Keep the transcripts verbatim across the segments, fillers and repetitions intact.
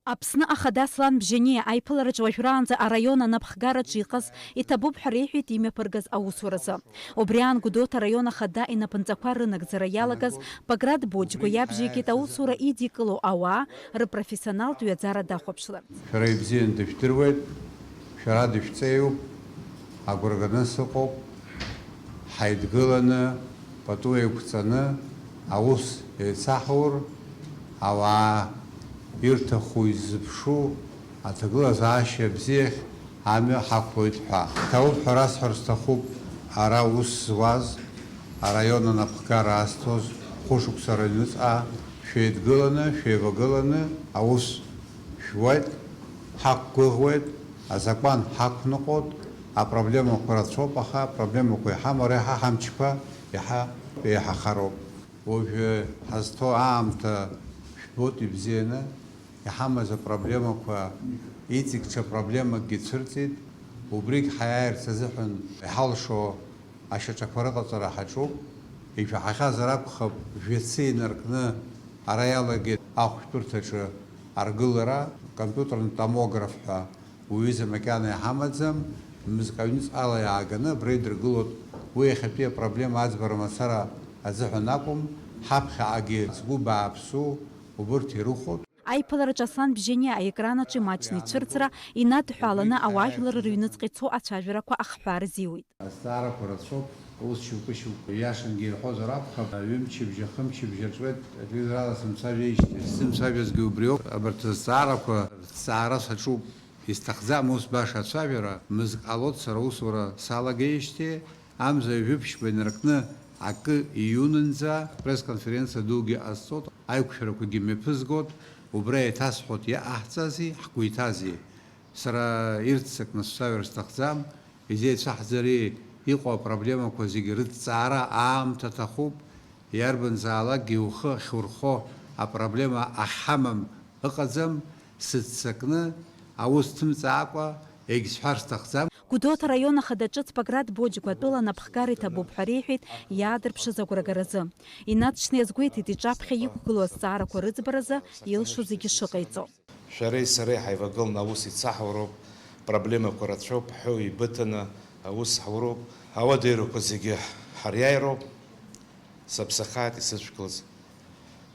Аԥсны Ахада Аслан Бжьаниа аиԥылараҿы уажәраанӡа араион анапхгараҿы иҟаз иҭабуп ҳәа реиҳәеит имҩаԥыргаз аусуразы. Убри аан Гәдоуҭа араион Ахада инапынҵақәа рынагӡара иалагаз Баграт Боџьгәа иабжьеигеит аусура идикыло ауаа рыпрофессионалтә ҩаӡара дахәаԥшларц. Шәара ибзианы дышәдыруеит, шәара дышәҵеиуп, агәра ганы сыҟоуп. Ҳаидгыланы, пату еиқәҵаны аус еицаҳур, ауаа ирҭаху, иззыԥшу аҭагылазаашьа бзиахь амҩа ҳақәлоит ҳәа. Ҭабуп ҳәа расҳәар сҭахуп, ара аус зуаз, араион анапхгара азҭоз, хәышықәса рыҩныҵҟа шәеидгыланы, шәеивагыланы аус шәуеит, ҳақәгәыӷуеит, азакәан ҳақәныҟәоит, апроблемақәа рацәоуп, аха апроблемақәа иҳамоу реиҳа ҳамчқәа иаҳа еиҳахароуп. Уажәы ҳазҭоу аамҭа шәбоит ибзианы, иҳамаз апроблемақәа иҵегь ҽа проблемакгьы цәырҵит, убригь ҳаиааирц азыҳәан иҳалшо ашьаҿақәа рыҟаҵара ҳаҿуп. Ишәаҳахьазар акәхап, жәацы инаркны ара иалагеит ахәшәтәырҭаҿы аргылара, компиутерный томограф ҳәа уҩыза макьана иҳамаӡам, мызкы аҩныҵҟала иааганы абра идыргылоит. Уи иахьатәи апроблема аӡбара мацара азыҳәан акәым, ҳаԥхьаҟагьы згәы бааԥсу убырҭ ирыхәоит. Аиԥылараҿы Аслан Бжьаниа аекран аҿы имаҷны ицәырҵра инадҳәаланы ауаажәлар рыҩныҵҟа ицо ацәажәарақәа ахҳәаа рзиуит. Азҵаарақәа рацәоуп, ус шьоукы-шьоукы ииашангьы ирҳәозар акәхап, ҩымчыбжь, ахымчыбжь рҵуеит, телевизорала сымцәажәеижьҭеи. Сзымцәажәазгьы убриоуп, абарҭ азҵаарақәа рҭҵаара саҿуп. Исҭахӡам ус баша ацәажәара, мызк ҟалоит сара аусура салагеижьҭеи, амза ҩажәи ԥшьба инаркны акы иҩунынӡа пресс-конференциа дугьы ҟасҵоит, аиқәшәарақәагьы мҩаԥызгоит, убра еиҭасҳәоит иаҟаҳҵази, ҳгәы иҭази. Сара ирццакны сцәажәар сҭахӡам, изеицәаҳӡари, иҟоу апроблемақәа зегьы рыҭҵаара аамҭа аҭахуп, иарбанзаалакгьы ухы ахьурхо апроблема ахьҳамам ыҟаӡам, сыццакны, аус ҭымҵаакәа, егьсҳәар сҭахӡам. Гәдоуҭа араион ахада ҿыц Баграт Боџьгәа атәыла анапхгара иҭабуп ҳәа реиҳәеит иаадырԥшыз агәрагаразы. Инаҵшьны иазгәеиҭеит иҿаԥхьа иқәгылоу азҵаарақәа рыӡбаразы илшо зегьы шыҟаиҵо. Шәареи сареи ҳаивагыланы аус еицаҳуроуп, проблемақәа рацәоуп, ҳәоу еибыҭаны аус ҳауроуп, ауадаҩрақәа зегьы ҳариааироуп, саԥсахааит исыцәгылаз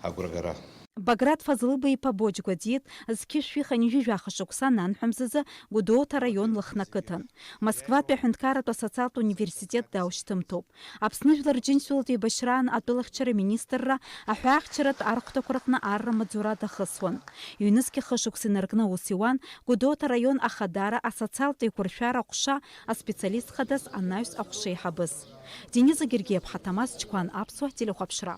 агәрагара. Баграт Фазлыба-иԥа Боџьгәа диит зқьышә жәаха ҩажәи жәаха шықәса ананҳәамзазы Гәдоуҭа араион Лыхны ақыҭан. Москватәи аҳәынҭқарратә асоциалтә университет даушьҭымҭоуп. Аԥсны Жәлар Џьынџьтәылатә еибашьраан атәылахьчара министрра аҳәаахьчаратә архәҭақәа рҟны арра маҵзура дахысуан. Ҩнызқьы хышықәса инаркны аус иуан Гәдоуҭа араион Ахадара асоциалтә еиқәыршәара аҟәша аспециалист хадас анаҩс аҟәшеиҳабыс. Дениза Гергиаԥҳа, Ҭамаз Чқәан, Аԥсуа телехәаԥшра.